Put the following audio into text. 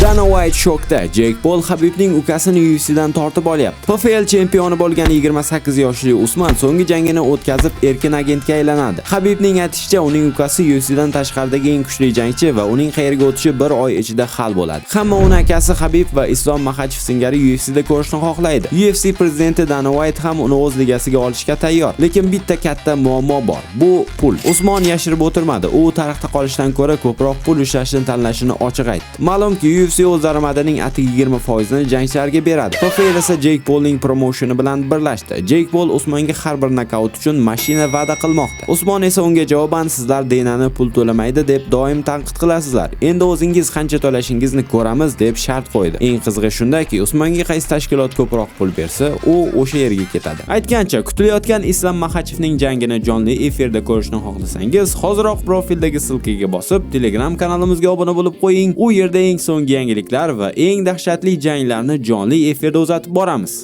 Dana White shokda. Jake Paul Habibning ukasini UFCdan tortib olyapti. PFL chempioni bo'lgan 28 yoshli Usman so'nggi jangini o'tkazib, erkin agentga aylanadi. Habibning aytishicha, uning ukasi UFCdan tashqaridagi eng kuchli jangchi va uning qayerga o'tishi bir oy ichida hal bo'ladi. Hamma uni akasi Habib va Islom Maxachev singari UFCda ko'rishni xohlaydi. UFC prezidenti Dana White ham uni o'z ligasiga olishga tayyor. Lekin bitta katta muammo bor. Bu pul. Usmon yashirib o'tirmadi. U tarixda qolishdan ko'ra ko'proq pul ishlashni tanlashini ochiq aytdi. Ma'lumki, UFC o'z daromadining atigi 20% ni jangchilarga beradi. PFL esa Jake Paulning promotioni bilan birlashdi. Jake Paul Usmonga har bir nokaut uchun mashina va'da qilmoqda. Usmon esa unga javoban: "Sizlar Denani pul to'lamaydi deb doim tanqid qilasizlar. Endi o'zingiz qancha to'lashingizni ko'ramiz", deb shart qo'ydi. Eng qizig'i shundaki, Usmonga qaysi tashkilot ko'proq pul bersa, u o'sha yerga ketadi. Aytgancha, kutilayotgan Islom Maxachevning jangini jonli efirda ko'rishni xohlasangiz, hoziroq profildagi ссылка ga bosib, Telegram kanalimizga obuna bo'lib qo'ying. U yerda eng so'nggi yangiliklar va eng dahshatli janglarni jonli efirda uzatib boramiz.